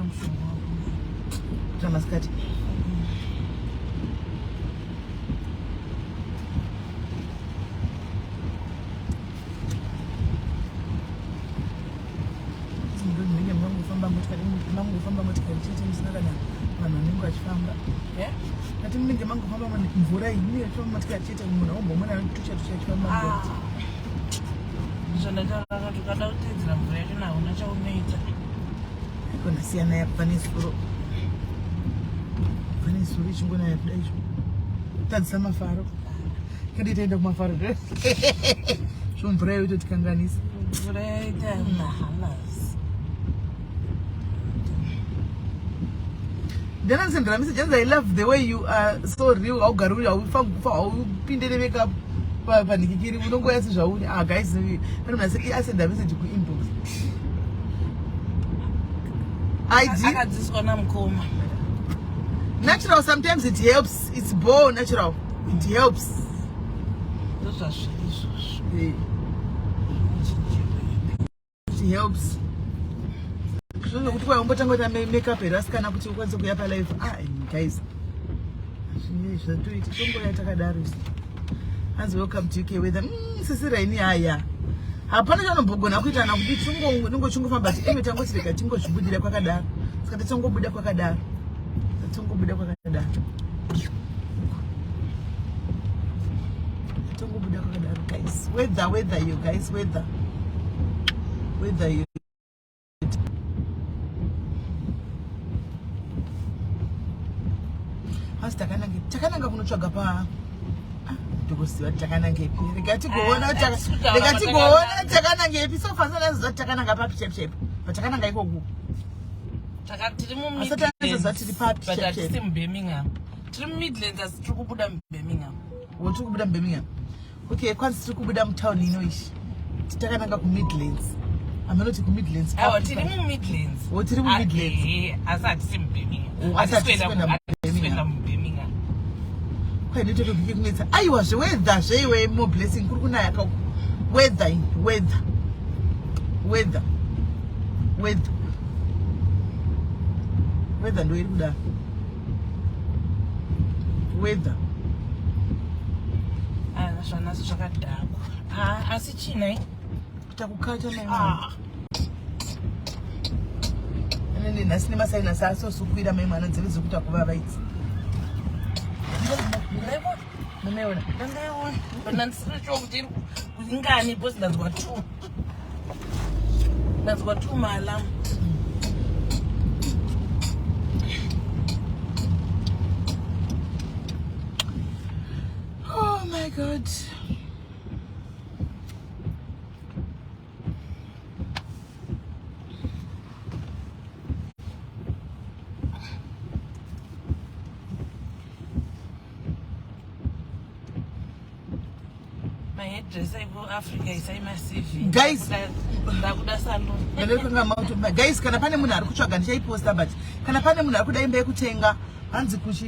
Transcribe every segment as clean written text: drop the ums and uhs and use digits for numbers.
mushonga wako. Kuita masikati. Munenge mangofamba motikari mangofamba motikari chete musina kana vanhu vanenge vachifamba. Eh? Ati munenge mangofamba mvura iyi munenge machifamba motikari chete munhu aumbomona tucha tucha achifamba mvura. Ah. Ndizvo ndataura kuti ukada kuteedzera mvura yacho hauna chaunoita. Kona siyana yapo pane zuro. Pane zuro ichingonaya kudai izvo. Tadzisa mafaro. Kadi taenda kumafaro. Zvo mvura iyo itotikanganisa. Mvura yaita mahalas. Then I send message I love the way you are so real. Haugari uri haufangufa haupinde nemakeup panhikikiri unongouya sezvauri. Ah guys, pane munhu asenda message kuinbox. ID Akadzidziswa namukoma. natural sometimes it helps. It's bo natural. It helps. Ndozvazviri izvozvo. Eh. It helps. Zvinokuti kwai umbotanga kuita makeup here asikana kuti ukwanise kuuya palive. Ah guys. Zvine zvatoita tongoya takadaro isu. Hanzi welcome to UK weather. Sisi Raini haya. Hapana chanombogona kuita na kuti tingo tingo chingofamba but anyway tangoti rega tingozvibudira kwakadaro. Saka tichangobuda kwakadaro. Tichangobuda kwakadaro. Tichangobuda kwakadaro guys. Weather weather you guys weather. Weather you. Asi takananga takananga kunotsvaga pa Ah, ndikuziva kuti takanangepi rega tigoona Ah, hatisi rega kutaura tigoona takanangepi so far sanaziva kuti takananga papi chaipo chaipo patakananga ikoku Tiri Asi taizoziva tiri papi but chaipo hatisi chaipo muBirmingham. Tiri muMidlands asi tiri kubuda muBirmingham. wo tiri kubuda muBirmingham okay kwanzi tiri kubuda mutown ino ishi takananga kuMidlands amanoti kuMidlands Aiwa tiri muMidlands. Wo, tiri muMidlands. Ah, eh, asi hatisi muBirmingham. Oh, asi Hatisi hatisi kuenda kuenda ku- hatisi kuenda muBirmingham. muBirmingham. kwainetokebike kunetsa aiwa zveweather zveiwe more blessing kuri kunaya kauku weather iyi weather weather weather weather ndo iri kudaro weather Ah, zvanasi zvakadhakwa. Ah, asi chinai? takukata mai mwana Ah. Ane nhasi nemasainasi asosukwira mai mwana dzeve dzekuita kuvava idzi Ndaiona. mumaiona Ndangaiona. But ndandisiri sure kuti iri ingani because ndanzwa two. Ndanzwa two maalarm. oh my god Mahairdresser ekuAfrica isai maCV. Guys. Ndakuda salon. Ndinofunga mauto guys kana pane munhu ari kutsvaga ndichaiposta but kana pane munhu ari kuda imba yekutenga hanzi kuchi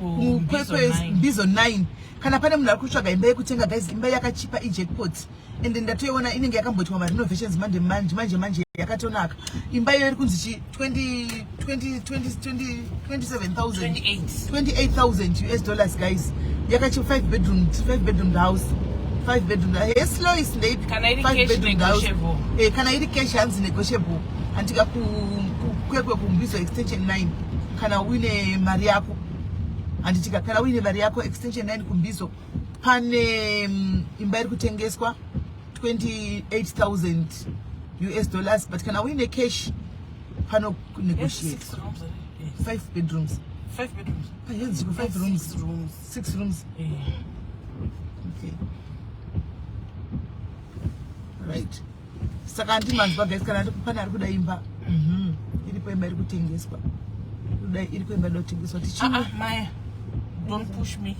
Mbizo kukwekwe 9. mbizo 9 kana pane munhu ari kutsvaga imba yekutenga guys imba yakachipa ijackpot ende ndatoiona inenge yakamboitwa marenovations manje manje manje manje yakatonaka imba iyo iri kunzi chi 20 20 20 27000 28. 28000 US dollars guys yakachi 5 bedroom 5 bedroom house 5 bedroom yes Lois ndeipi Kana iri Five cash bedroom house. negotiable. Eh, kana iri cash hanzi negotiable andika kukwekwe kumbizo extension 9 kana uine mari yako handitika kana uine mari yako extension 9 kumbizo pane imba iri kutengeswa 28000 US dollars but kana uine cash pano Yes, negotiate six rooms. Yes. 5 bedrooms Five bedrooms. Hanzi 5 rooms Six rooms. 6 rooms Eh. okay right saka andimanzwa guys kana pane ari kuda imba iripo imba iri kutengeswa Kuda iri kuimba ida kutengeswa Ah, tichienda ah, Maya. Don't push me.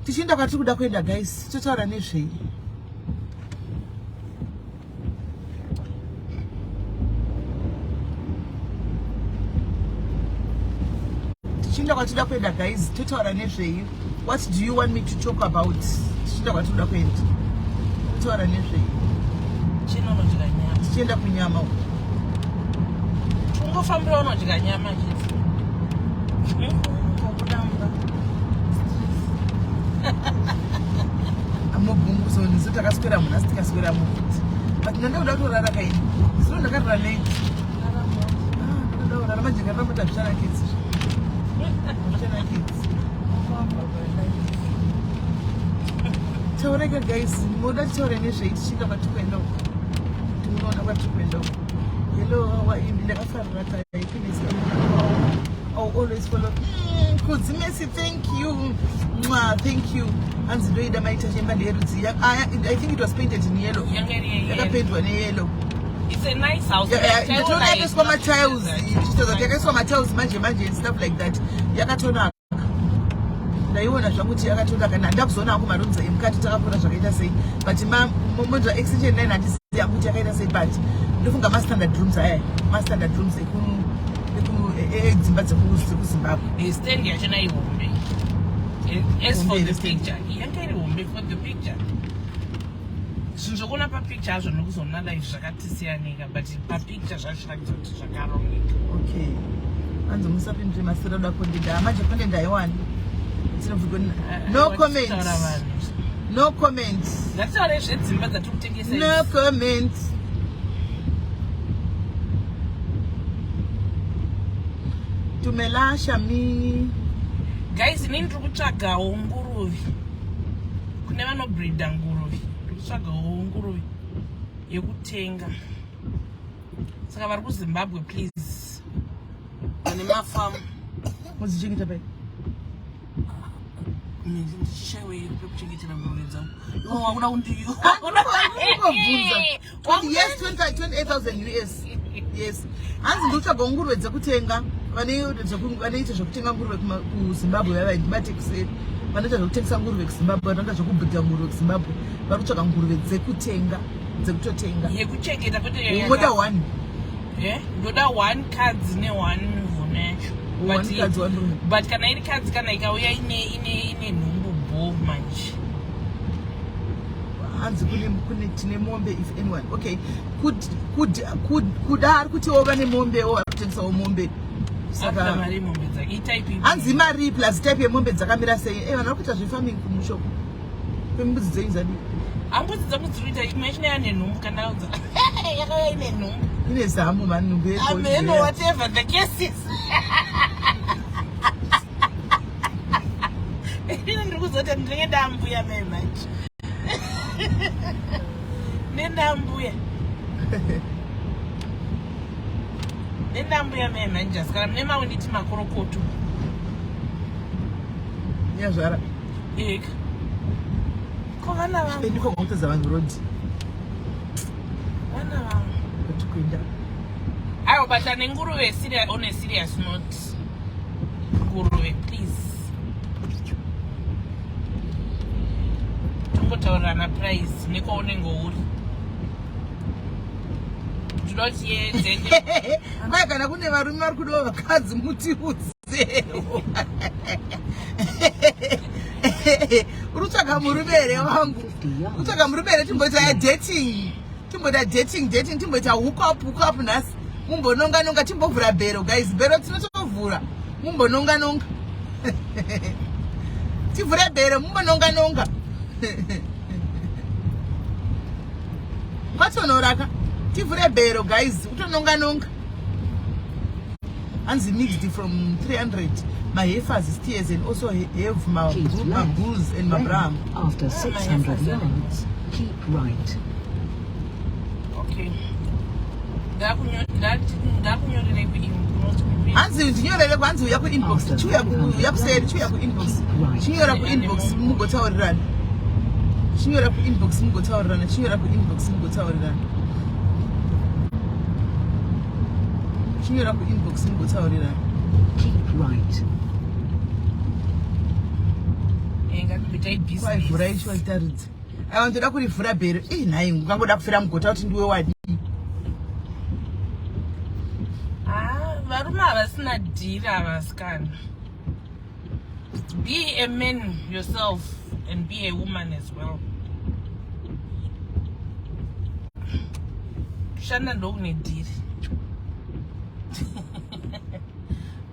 tichienda kwatiri kuda kuenda guys totaura nezvei tichienda kwatiri kuda kuenda guys totaura nezvei what do you want me to talk about tichienda kwatiri kuda kuenda totaura nezvei Chinonodya nyama. tichienda kunyama uko Two Ungofambira unodya nyama chete. Ngobuda mumba. Amobhunguso ndisu takaswera munhu asi tikaswera mufuti. But ndanga kuda kutorara kaini. Zuro ndakarara late. Ah, ndoda kurara manje ngarara mota zvichanakidzi. Zvichanakidzi. Taureka guys, moda titaure nezvei tichinga kwatiri kuenda uko. Kuti munoona kwatiri kuenda uko. Hello, how are you? Ndakafarira tai goodness. I'll always follow. Kudzi Messi, thank you. Mwah, thank you. Hanzi ndoida maita chemba ndeyerudzi. I think it was painted in yellow. Yanga iri yeyellow. Yakapendwa neyellow. It's a nice house. Ndatoona yakaiswa matiles, ichitaura kuti yakaiswa matiles manje manje and stuff like that. Yakatonaka. Ndaiona zvangu kuti yakatonaka. Ndakuzoona hangu marooms emukati takakura zvakaita sei. But monzwa extension 9 handizivi hangu kuti yakaita sei but ndofunga ma-standard rooms aya ma-standard rooms edzimba dzekuZimbabwe. Stand yachona ihombe. As for Hombe the stand. picture, yanga iri hombe for the picture. Zvinhu zvokuona papicture hazvo nekuzoona live zvakati siyaneka, but papicture zvazviratidza kuti zvakarongeka. Okay. Hanzi musapindure masira oda content. Manje content haiwani. No comment. Taura vanhu. No comment. Ngatitaure zvedzimba dzatiri kutengesa No idzi. comment. Tumela Shami. Guys, inini ndiri kutsvagawo nguruve. Kune vanobreeda nguruve, ndiri kutsvagawo nguruve yekutenga. Saka vari kuZimbabwe, please, vane mafamu. Mudzichengeta pai? Ndichishayiwe pekuchengetera nguruve dzangu. Iwe wakuda kundi Ndikobvunza. Yes, 28,000 US. Yes. Hanzi ndikutsvaga nguruve dzekutenga. Vanoita zvekutenga nguruve kuZimbabwe vava ndimatekiseri. Vanoita zvekutengesa nguruve kuZimbabwe, vanoita zvekubhidha nguruve kuZimbabwe. Vari kutsvaga nguruve dzekutenga, dzekutotenga. Yekuchengeta, kwete. Ungoda one. Eh, ndoda one kadzi ne-one mvuna yacho. One kadzi, one rume. But kana iri kadzi, kana ikauya ine nhumbu, bo manje. Hanzi kune tine mombe if anyone. Okay, kuda ari kutiwo vane mombewo, vari kutengesawo mombe. Saka saka mari mombe dzake itype ipi? Hanzi imari plus type yemombe dzakamira sei? Vanhu vari kuita zvefarming kumushoko kwembudzi dzenyu dzadii? Ambudzi dzangu dziri kuita imwe yachina yane nhumbu, kana udza yakauya ine nhumbu. Ine zamu mani nhumbu. Ameno, whatever the case is, ini ndiri kuzoti ndinenge ndambuya mai manje, nendambuya mai manje. Asi kana mune mamwe nditi makorokoto. Nyazvara. Eka ko vana vangu. Ndiko kwakutadza vanhu road. Vana vangu. Kuti kuenda. Aiwa, but ane nguruve, on a serious note, nguruve please, tongotaurirana price nekwaunenge uri. Toda kuti yedzende. Kwai kana kune varume vari kudawo vakadzi, mutiudzewo. Uri kutsvaga murume here wangu? Kutsvaga murume here? Timboita yadating, timboita dating dating, timboita hook up hook up nhasi, mumbononga nonga, timbovhura bhero guys, bhero tinotovhura, mumbononga nonga, tivhure bhero, mumbononga nonga kwatonoraka, tivhure bhero guys, utononga nonga. Hanzi mixed from 300 maheifers, steers and also have Keep left. mabulls and Then, maBrahman. after 600 yards, keep right. Okay, ndakunyorerei kuinbox. Hanzi ndinyorere, hanzi uya kuinbox. After Chiuya 500 uya kuseri, chiuya yards, kuinbox. keep right. Chinyora kuinbox mugotaurirana, chinyora kuinbox mugotaurirana, chinyora kuinbox mugotaurirana, chinyora kuinbox mugotaurirana. Keep right. Ngatimboitai Kwaivhura business. icho itaridze. Aiwa, ndoda kurivhura bhero. Ii nhai, ungangoda kufira mugota kuti ndiwe wadii? Ah, varume havasina dhiri havasikana. Be a man yourself and be a woman as well. Kushanda ndokune dhiri.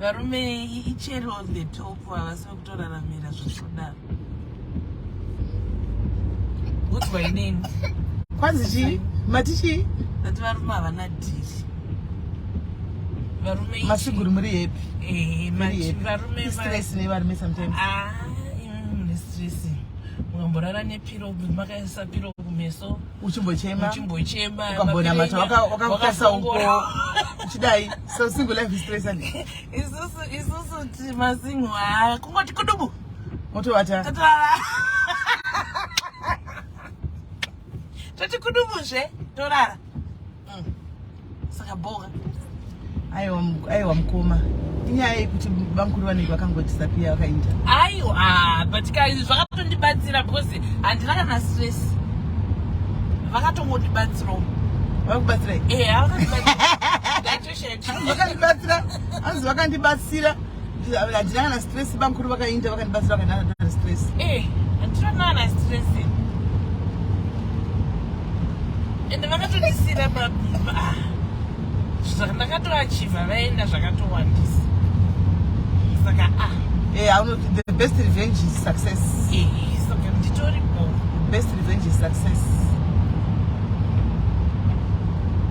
Varume icherry on the top, havasi vekutoraramira zvekudaro. Udzwa inini. Kwanzi chii? Mati chii? Ndati varume havana dhiri. Varume Masiguru muri happy. Eh, Muri happy. varume Stress nevarume sometimes. Ah, imi mune stress. Mukamborara nepiro, makaisa piro kumeso. Uchimbochema. Uchimbochema. Ukambonamata wakakutarisa uko. Wakafongora. Uchidai. So single life is stress and Isusu ti masingle ah, kungoti kudubu. motovata. Totorara. Toti kudubuzve torara. Saka boka. Aiwa aiwa mukoma. Inyaya yekuti bamukuru vanenge vakangodisappear vakaita. Aiwa, but ka zvakatondibatsira because handina kana stress. Vakatongondibatsirawo. Vakubatsirai. Eh, vakandibatsira. Ndatoshaya. Vakandibatsira. Hanzi vakandibatsira. Handina kana stress, bamukuru vakainda vakandibatsira, vakandina kana stress. Eh, handina kana stress. Ende vakatondisira ah, ndakatoachivha vaenda zvakatowandisa. Saka ah, Eh, the best revenge is success. Eh, saka nditori bo. The best revenge is success.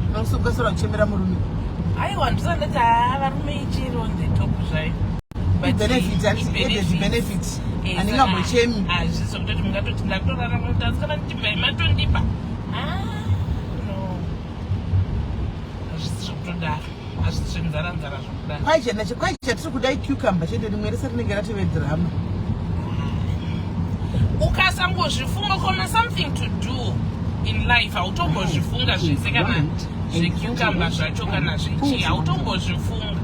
Unosukasora kuchemera murume. Aiwa, ndisati ndati haa, varume ichiri on the top zvayo. But Benefit, i- added benefit. Eh, Handingambochemi. Hazvizo kutoti mungatoti ndatorarama kuti asi kana ndibva matondipa. Ah, no, hazvisi zvekutodaro, hazvisi zvenzara-nzara zvokudaro. Kwai chatiri kudai cucumber chete, rimwe rese rinenge ratove drama. Ukasangozvifunga, ukaona something to do in life, hautombozvifunga zvese, kana zvecucumber zvacho kana zvechii, hautombozvifunga.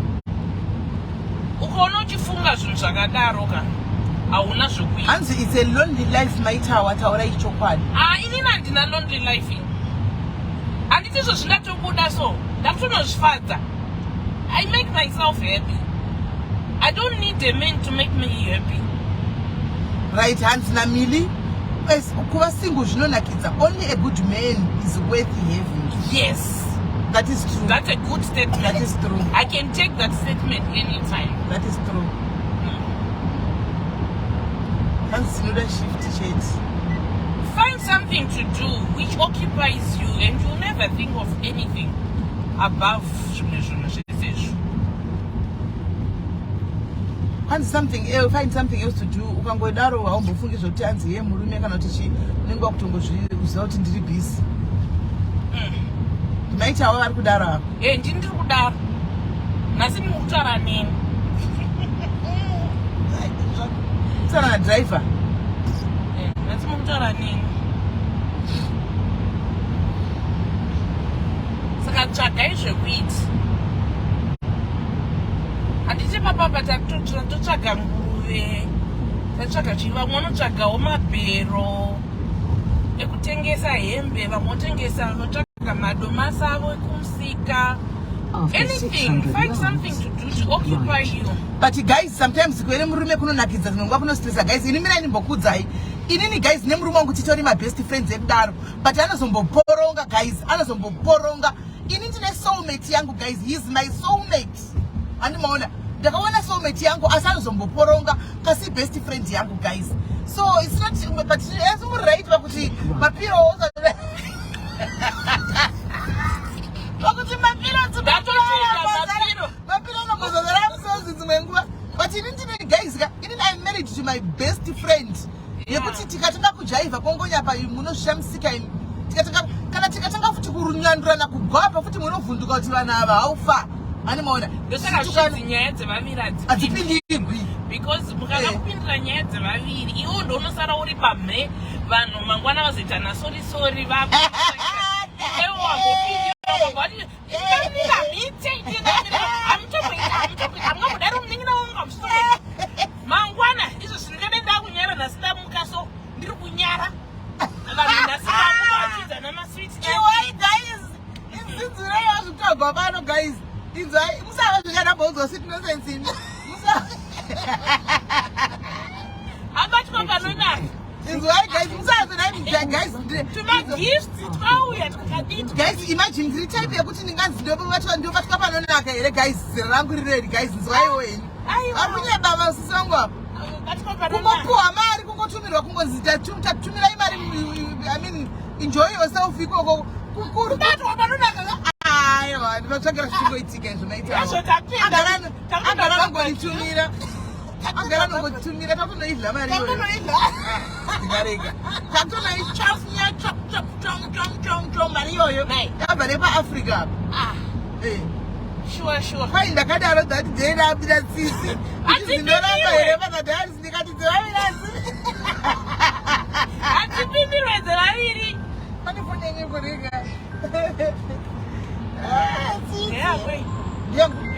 Ukaona uchifunga zvinhu zvakadaro ka, hauna zvokuita. Hanzi it's a lonely life, maitawa, taurai chokwadi. Ah, inini handina lonely life ini. Handiti izvo zvingatobuda, so ndakutonozvifadza. I make myself happy. I don't need a man to make me happy. Right, hanzi naMili, kuva single zvinonakidza. Only a good man is worth having. Yes. That is true. That's a good statement. That is true. I can take that statement anytime. That is true. Hanzi tinoda shift chete. Find something to do which occupies you and you'll never think of anything above zvimwe zvinhu zvese izvo. Hanzi something else, find something else to do. Ukangodaro haumbofungi zvokuti hanzi ye murume kana kuti chi, unenge wakutongozviziva kuti ndiri busy. Maitawa vari kudaro ava. E, ndini ndiri kudaro nhasi, ndiri kutaura neni. Kutaura nadriver. Eh, nhasi muri kutaura neni. Saka tsvagai zvekuita. Handiti papapa tatotsvaga nguruve, tatsvaga chii, vamwe vanotsvagawo mabhero ekutengesa hembe, vamwe votengesa, votsvaga madomasi avo ekumusika. After Anything, 600 find something yards, to do to keep occupy right. you. But guys, sometimes kuve nemurume kunonakidza, dzimwe nguva kunostressa. Guys, ini mirai ndimbokuudzai. Inini guys nemurume wangu titori mabest friends ekudaro, but anozomboporonga guys, anozomboporonga. Ini ndine soulmate yangu guys, he is my soulmate. Handimaona, ndakaona soulmate yangu, asi anozomboporonga kasi best friend yangu guys. So it's not, but asi muri right pakuti mapiro, pakuti mapiro. Ndatosvika mapiro. Mapiro anombozozara musozi dzimwe nguva, but ini ndine guys ka, inini I'm married to my best friend yekuti tikatanga kujaivha kongonya pa munoshamisika imi. Tikatanga, kana tikatanga futi kurunyandurana kugwapa futi, munovhunduka kuti vanhu ava haufa ani maona. Ndosaka zvinzi nyaya dzevaviri hadzipindi. Hadzipindigwi. Because mukada kupindira nyaya dzevaviri, iwo ndounosara uri pamhe. Vanhu mangwana vazoita nasorry sorry, vaewe wambopindira vati ndamira mhite, hamutomboita, hamutomboita, hamungambodaro munin'ina wangu, hamusitomboita. Mangwana izvo zvindingade ndakunyara nhasi, ndamuka so ndiri kunyara vanhu nhasi vamuka vachiudza namaswiti. Iwai guys, inzinzirei zvekutaurwa pano guys, inzwai, musava zvikanamboudzwa sweet nonsense imi. Abatwa panonaka. Inzwai guys, musazodai. Guys, Tumagifts twauya twakadii. Guys, imagine ndiri type yekuti ndinganzi ndobatwa ndobatwa panonaka here guys, zera rangu rireri guys, nzwaiwo henyu. Aiwa. Vari kunyeba vasisi vangu ava. Batwa panonaka. Kungopuwa mari, kungotumirwa kungonzi tatumirai mari, I mean, enjoy yourself ikoko. Kubatwa panonaka. Aiwa, ndivatsvagira zvichingoitika izvo maitawo. Yazvo tapinda. Agara anongonitumira. Agara anongotumira takunoidla mari iyoyo. Takunoidla. Ndingarega. Takutonoichafnya chop chop chom chom chom chom mari iyoyo. Mai. Yabva nepaAfrica apa. Ah, Eh. sure sure. Kwai ndakadaro that day ndabira tsitsi. Hatipimiwe. Ndinoramba here panadhari ndikati dzevaviri asi. Hatipimirwe dzevaviri. Pane foni yenyu kurika. Ah, tsitsi. Yeah, wait. Yangu.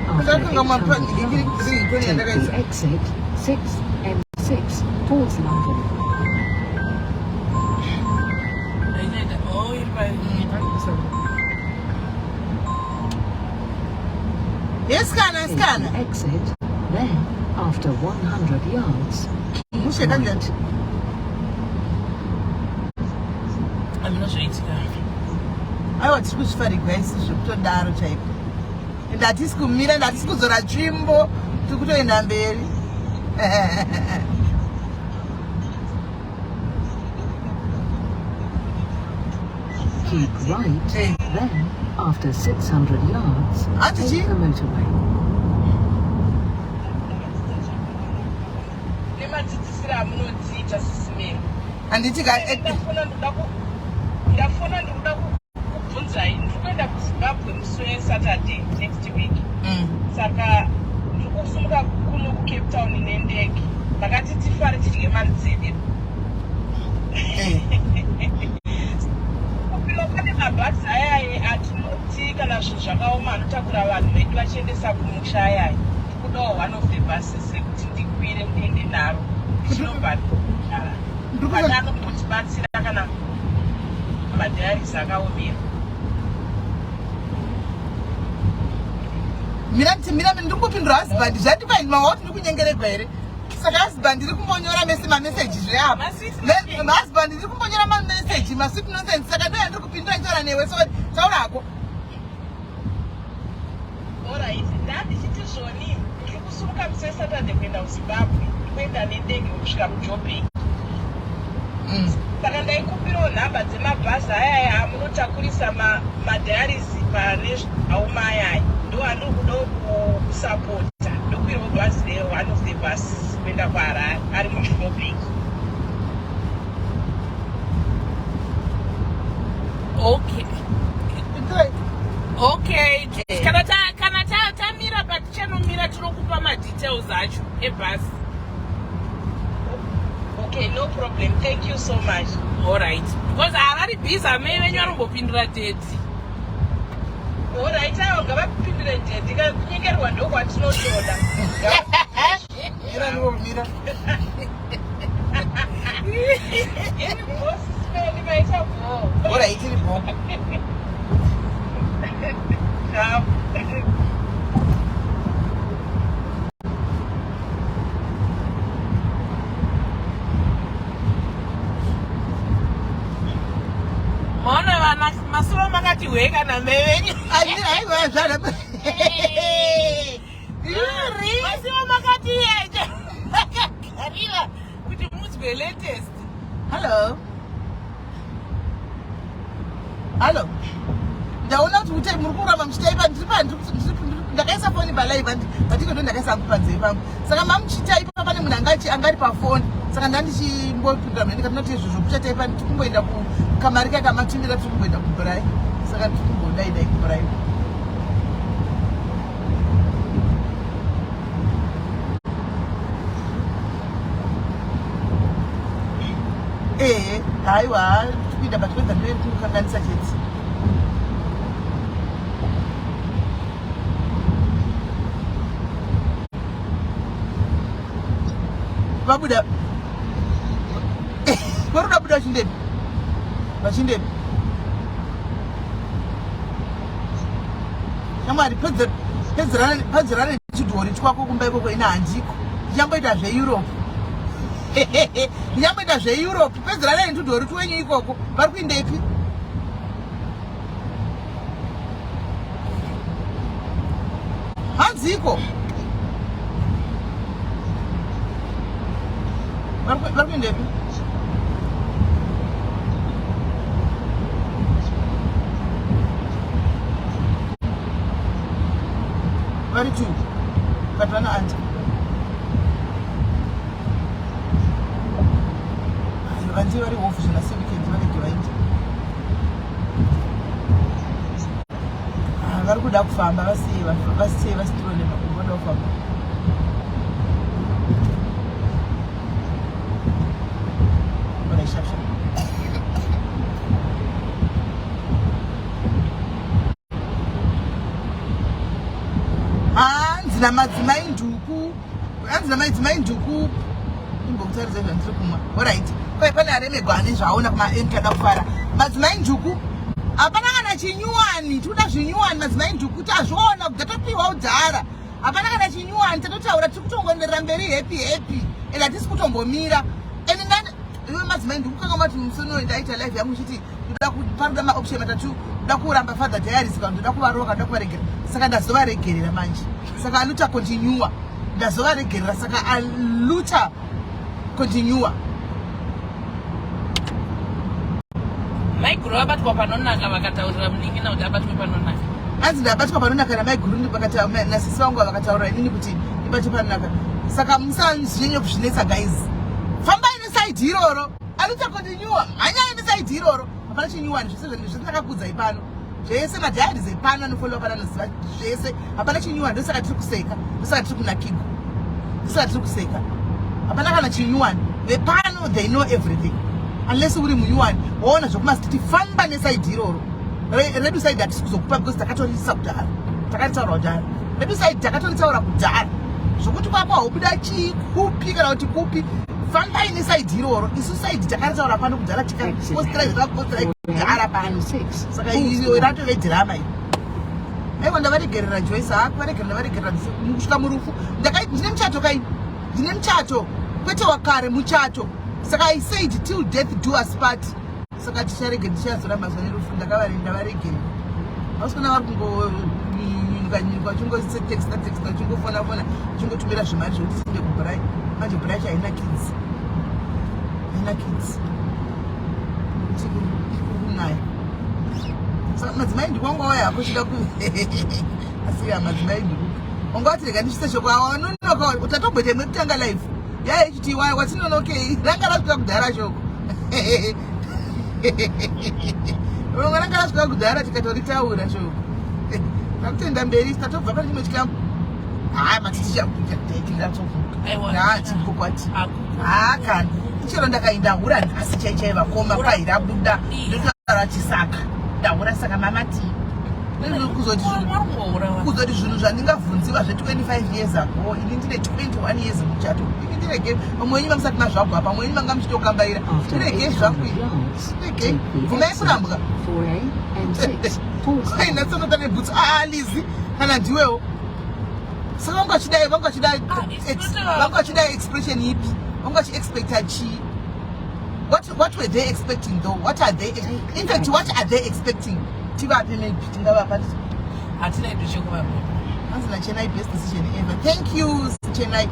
After Ndakanga mapa- 800 yards, ndikiri- take the exit 6 M6 towards London. Oh, iri pa- Yes, kana, Take kana. the exit, then, after 100 yards, keep Mushe kanjani? right. Hamuna zvoitika. Aiwa, tiri kuzvifarigwa isi zvekutodaro chaiko. Ende hatisi kumira, ende hatisi kuzora tsvimbo, tiri kutoenda mberi. Keep right, Eh. then, after 600 yards, Auntie take G? the motorway. Nemadzidzisiro amunodziita sisimero. Handiti ka Ndafona ndoda ku ndafona ndikuda kubvunzai. Ndiri kuenda kuZimbabwe musi weSaturday next week. Saka ndiri kusumuka kuno kuCape Town nendege. Ndakati tifare tidye mari dzedu. Kupilo pane mabhazi ayaye atinoti kana zvinhu zvakaoma anotakura vanhu vedu vachiendesa kumusha ayaye. Ndikudawo one of the buses rekuti ndikwire ndiende naro ndichinobhadhara. Pane anombotibatsira kana madialysis akaomera. Mira, mira, ndiri kupindura husband. Zvati kwaini mawati ndiri kunyengeregwa here? Saka husband ndiri kumbonyora mese mameseji zveapa. Masweet Husband ndiri kumbonyora mameseji masweet nonsense. Saka ndoya ndiri kupindura ndichitaura newe. So taurako. Alright, ndandichiti zvoni ndiri kusumuka musi weSaturday kuenda kuZimbabwe, ndikuenda nendege kusvika kuJoburg. Saka ndaikumbirawo nhamba dzemabhazi ayaya amunotakurisa madialysis pane zvaoma ayaya, ndo andiri kudawo kusapota. Ndokwirawo bhazi re one of the buses kuenda kuHarare ari muJoburg. Okay. Okay. Kana ta kana ta tamira patichanomira tinokupa madetails acho ebhasi. Okay, no problem. Thank you so much. All right. Because havari busy amai venyu vanombopindura daddy. Alright, aiwa ngavapindure daddy. Kunyengerwa ndokwatinotoda. Mira, ndiwo mira. Iri boss speli maita bho. Alright, iri bho. Ciao. Maona vana masoro makati hwe kana mai venyu. Aiwa, zvana. Iri. Masoro makati yeje. Makagarira kuti munzwe latest. Hello. Hello. Ndaona kuti ute muri kuramba muchitaipa ndiri pa ndakaisa foni palive andiko ndo ndakaisa hangu panzeve pangu. Saka mamuchitaipa pane munhu angachi angari pafoni. Saka ndandichimbopindura mune ndikati noti izvozvo kuchataipa ndiri kumboenda kukamari kakamatundira tiri kumboenda kuBraai. Saka ndiri kumbodai dai kuBraai. Ehe, haiwa, kupinda but weather ndoiri kukanganisa chete. Vabuda vari kuda buda vachindepi vachindepi shamwari pedzerane chidhori twako kumba ikoko ina handiko. Ndichamboita zveEurope. Ndichamboita zveEurope. Pedzeranai ntudhori twenyu ikoko. Vari kuindepi? Hanziko? Vari kuindepi? Vari two. But vana auntie. Vanzi vari off zvona seweekend vanenge vaita. Ah, vari kuda kufamba vasiye vasiye vasitirole makumbo vada kufamba. Ora sharp sharp. Hanzi namadzimai nduku hanzi namadzimai nduku imbokutaridza zvandiri kumwa orit kwai pane aremegwa ane zvaaona kumaemkada kufara madzimai nduku hapana kana chinyuwani tikuda zvinyuwani madzimai nduku tazviona kubva tapiwa kudhara hapana kana chinyuwani tatotaura tiri kutongoenderera mberi happy happy and hatisi kutombomira and iwe madzimai ndikukanga mati musi unoyo ndaita live yangu ichiti ndoda parikuda maoption matatu ndoda kuramba father diaries kana ndoda kuvarova kana ndoda kuvaregerera saka ndazovaregerera manje saka aluta continua ndazovaregerera saka aluta continua Maiguru vabatwa panonaka vakataurira munin'ina kuti abatwe panonaka. Hanzi ndabatwa panonaka namaiguru vakataura nasisi vangu vakataura inini kuti ndibatwe panonaka. Saka musanyanye kuzvinetsa guys. Fambai nesaidi iroro. Aluta continua. Mhanyai nesaidi iroro. Hapana chinyuwani zvese zvese ndakakuudzai pano. Zvese madiaries epano anofollowa pano anoziva zvese. Hapana chinyuwani ndosaka tiri kuseka. Ndosaka tiri kunakigwa. Ndosaka tiri kuseka. Hapana kana chinyuwani. Vepano they know everything. Unless uri munyuwani woona zvekumastiti famba nesaidi iroro. Redu side hatisi kuzokupa because takatorisa kudhara. Takaritaura kudhara. Redu side takatoritaura kudhara. Zvokuti kwako haubuda chii kupi kana kuti kupi. Fambai nesaidi iroro. Isu side takaritaura pano kudhara tikapostirai zvakapostirai kudhara pano. Saka iyo ratove drama iyi. Aiwa ndavaregerera Joyce, haa kuvaregerera ndavaregerera kusvika murufu. Ndine muchato kai? Ndine muchato. Kwete wakare muchato. Saka I said till death do us part. Saka ticharege tichazoramba zuva nerufu ndavaregerera. Vasikana vari kungonyuka nyuka vachingotexta texta vachingofona fona vachingotumira zvimari zvekuti tiende kubrai. Manje brai haina kids. Haina kids. Kuti kunaya. Saka madzimai ndikwanga waya hako chida ku asi ya madzimai ndiku. Wanga wati rega ndisvitse shoko awa wanonoka utatomboita imwe kutanga live. Yaya ichiti waya watinonokei ranga rasvika kudhara shoko. Ronga ranga rasvika kudhara tikatoritaura shoko. Takutenda mberi tatobva pane chimwe chikamu. Haa matiti Aiwa. chakukwati. Akuku. Haa kani. Chero ndakaenda hura nhasi chai chai vakoma kwai rabuda. Ndotaura chisaka. Ndahura saka mama tii. Kuzoti Vari kungoura vanhu. kuzoti zvinhu zvandingabvunziwa zve25 years ago ini ndine 21 years muchato ini ndirege vamwe wenyu vamusati mazvagwa pamwe wenyu manga muchitokambaira After ndirege zvangu 800 yards, Ndege. take the Bvumai exit kurambwa. 4A M6 Fordsburg. ainatsanota nebhutsu aa lizi kana ndiwewo saka vanga vachidai vanga vachidai Ah, it's not vanga vachidai expression ipi vanga vachiexpecta chii what were they expecting though? What are they in fact what are they expecting? Tivape maybe tingavapa. Hatina idu chekuvapa. Hanzi naChenai best decision ever. Thank you Chenai.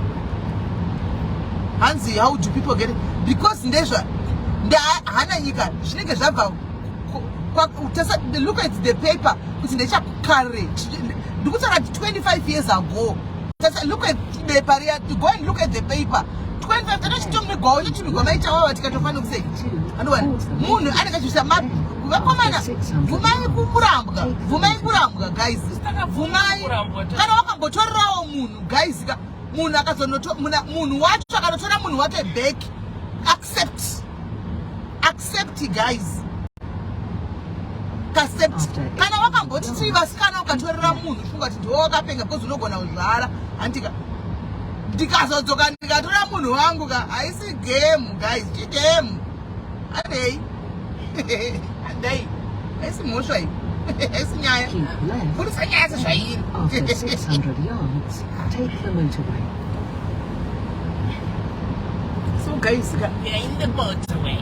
Hanzi how do people get it? Because ndezva hana nyika zvinenge zvabva look at the paper kuti ndechakare ndikutaura kuti 25 years ago. Tasa look at bepa riya go and look at the paper 25 tatochitomigwawo chochimigwa maichawawa tikatofanira kusei andiwani munhu anenge achisa vakomana bvumai kurambwa bvumai kurambwa guys bvumai kana wakambotorerawo munhu guys ka munhu akazonoto munhu wacho akanotora munhu wake back accept accept guys accept kana wakamboti tiri vasikana ukatorera munhu uchifunga kuti ndiwe wakapenga because unogona kuzvara handika ndikazodzoka ndikatora munhu wangu ka haisi game guys chigame handei handei haisi mhosva iyi haisi nyaya Keep left. budisa nyaya sezvairi After 600 yards, take the motorway. guys ka. We are in the motorway.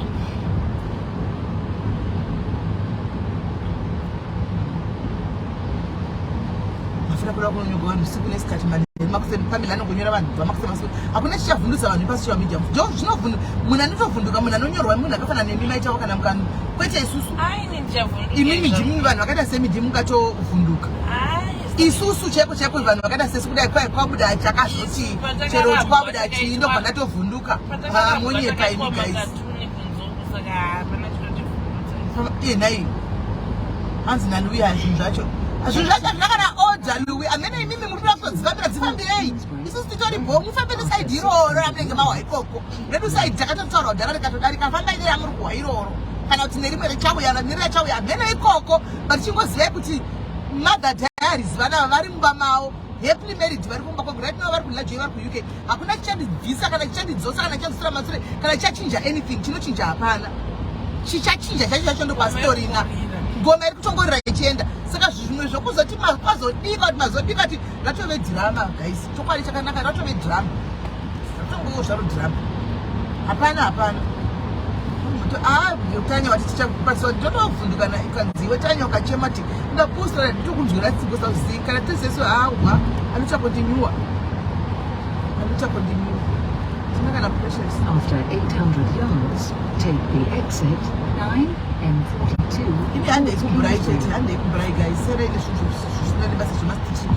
Mafira kuda kunonyorwa vanhu siku nesikati manheru makuseni Pamela anongonyora vanhu kubva makuseni masiku. Hakuna chichavhundutsa vanhu pasocial media. Ndo zvinovhundu munhu anotovhunduka munhu anonyorwa munhu akafanana nemi maitawo kana mukanu kwete isusu. Ai, ini ndichavhunduka. Imimi ndimi vanhu vakaita semi ndimi mukatovhunduka. Ai, Isusu chaiko chaiko vanhu vakaita sesu kudai kwai kwabuda chakazoti chero kuti kwabuda chii ndobva ndatovhunduka. Monyepa imi guys. Iye nhai hanzi naLuwi zvinhu zvacho zvinhu zvacho hazvina kana order Luwi amene imimi muri kuda kutodzifambira dzifambirei isusu titori bho mufambe nesaidi iroro ramunenge mahwa ikoko redu saidi takatotaura kudhara rikatodarika fambai neramuri kuhwa iroro kana kuti nerimwe richauya nerachauya amene ikoko but chingozivai kuti Mother Diaries vana ava vari mumba mavo happily married vari kumba kwangu right now vari kulajoy vari kuUK hakuna chichandibvisa kana chichandidzosa kana chichandisura masure kana chichachinja anything chinochinja hapana chichachinja chacho chacho ndokwasitorina ngoma iri kutongorira ichienda saka zvimwe zvokuzoti kwazodika kuti mazodika kuti ratove dhirama guys chokwadi chakanaka ratove dhirama ratongowo zvaro dhirama hapana hapana Ah, Tanya wati tichakupaswa ndotovhunduka na ikanzi iwe Tanya ukachema ti ndakusara nditokunzwira tsitsi sauzi kana tisesu hawa anocha continue anocha continue tina kana precious After 800 yards, take the exit 9 M42. Imi handei kubhurai chete handei kubhurai guys sere ine zvinhu zvisina nebasa zvemastichi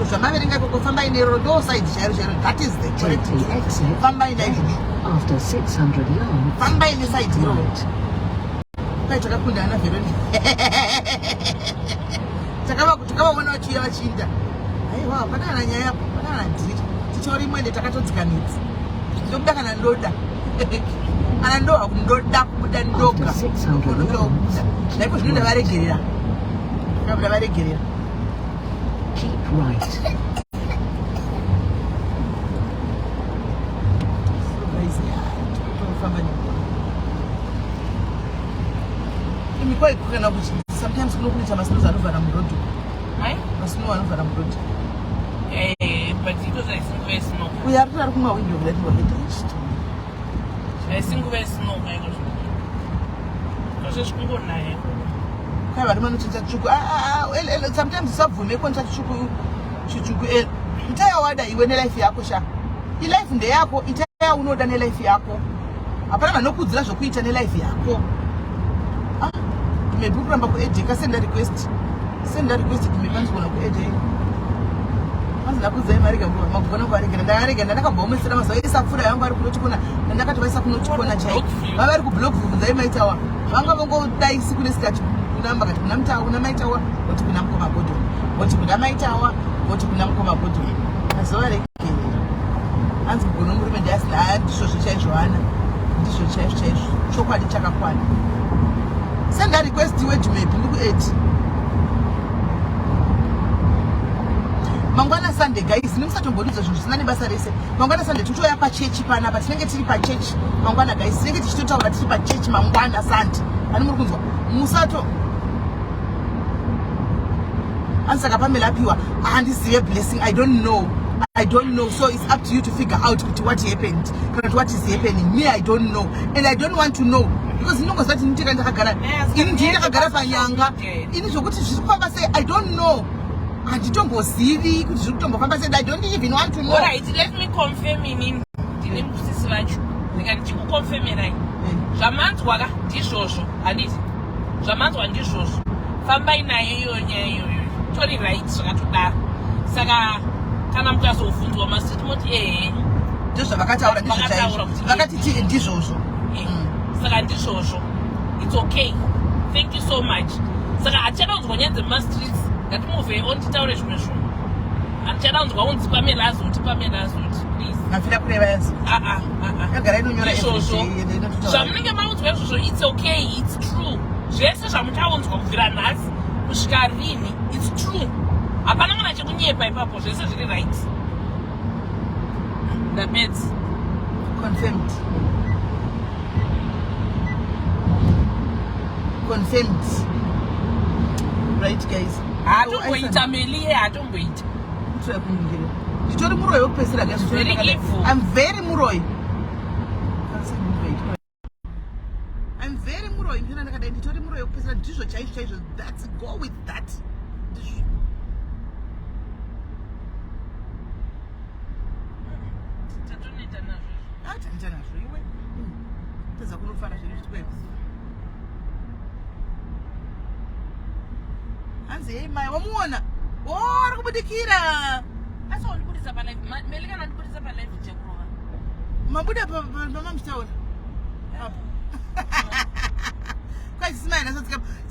zvamaverenga ikoko fambai neroro ndo side chairo chairo that is the Take correct the exit fambai naizvozvo after 600 yards. fambai nesaidi iroro Right. kwai takakunda ana veroni takavaona vachiuya vachiinda aiwa hapana kana nyaya apo hapana kana dhiri titori imwe takatodzika midzi ndokuda kana ndoda kana ndoha kuti ndoda kubuda ndoga After 600 yards, naiko zvino ndavaregerera ndabuda varegerera Keep right. So guys, yeah, tofamba nenguva. Imi kwai kana kuti sometimes kuno kunoita masnows anovhara murodhi. Ai? Masnow anovhara murodhi. Eh, but itozi haisi nguva yesnow. Uyo ari ari kumwa window kudai tiwahedha ichito. Haisi nguva yesnow kaiko zvino. Tozvezvikungonaya. Kwai varume vanochinja tsvuku. Ah, ah, ah, el, el, sometimes usabvume koncha tsvuku chitsvuku el. Ita yawada iwe nelife yako sha. Ilife ndeyako, ita yaunoda nelife yako. Hapana vanokuudzira zvokuita nelife yako. Ah, maybe kuramba kuedheka senda request. Senda request maybe panzogona kuedha. Hanzi ndakuudzai mari magona kuvaregera ndakaregera ndandakabvaomesera mazuva ese apfuura yangu ari kunotikona ndandakati vaisa kunotikona chaiko vava vari kublock bvunzai maitawa vanga vongodai siku nesikati kuna vakati kuna mutawa kuna maitawa voti kuna mukoma godon voti kuna maitawa voti kuna mukoma godon azovaregerera hanzi mugono murume ndiasina haa ndizvozvo chaizvo hana ndizvo chaizvo chaizvo chokwadi chakakwana senda request iwe jumepi ndikuedi mangwana Sunday guys nemusatombonudza zvinhu zvisina nebasa rese mangwana Sunday totouya pachechi panapa tinenge tiri pachechi mangwana guys tinenge tichitotaura tiri pachechi mangwana Sunday ani muri kunzwa musato hanzi saka Pamela apiwa handizive blessing i don't know i don't know so it's up to you to figure out kuti what happened kana kuti what is happening me i don't know and i don't want to know because ndinongoziva kuti nditeka ndakagara ini ndini ndakagara panyanga ini zvokuti zviri kufamba sei i don't know handitombozivi kuti zviri kutombofamba sei i don't even want to know Alright, let me confirm inini. Ndine musisi vacho. Ndika ndichikukonfemerai. Zvamanzwa ka ndizvozvo, handiti? Zvamanzwa ndizvozvo. Fambai nayo iyoyo nyaya iyoyo. Tori right zvakatodaro. Saka kana mukazobvunzwa masiti moti ehe. ndozvavakataura ndizvo Vakataura chaizvo kuti vakati ti ndizvozvo Eh, saka ndizvozvo its okay thank you so much saka hatichada kunzwa nyaya dzemumastreets ngatimove on titaure zvimwe zvinhu hatichada kunzwa unzi Pamela azoti Pamela azoti please mafira kureva yazo Ah, ah, ah, ah. yagara inonyora Izvozvo. everyday ende inototaura. zvamunenge maudzwa izvozvo its okay its true zvese zvamuchaunzwa kubvira nhasi kusvika rini its true hapana kana chekunyepa ipapo zvese zviri right ndapedza confirmed confirmed right guys haatomboita meliye haatomboita Try kuningira. nditori muroyi wekupedzisira guys Very evil. i'm very muroyi muroyi, ndinoona ndakadai, nditori muroyi wekupedzisira. Ndizvo chaizvo chaizvo. That's go with that. Ndizvo. Tatonoita nazvo izvo. Ah, tanoita nazvo iwe. Tadza kunofara zvedu zvikweko. Hanzi, "Hei mai, wamuona? O, ari kubudikira." Asi wandibudisa palive, Meli, kana wandibudisa palive chekurova. Mabuda pamamuchitaura apo kwaisisimaina sotsika.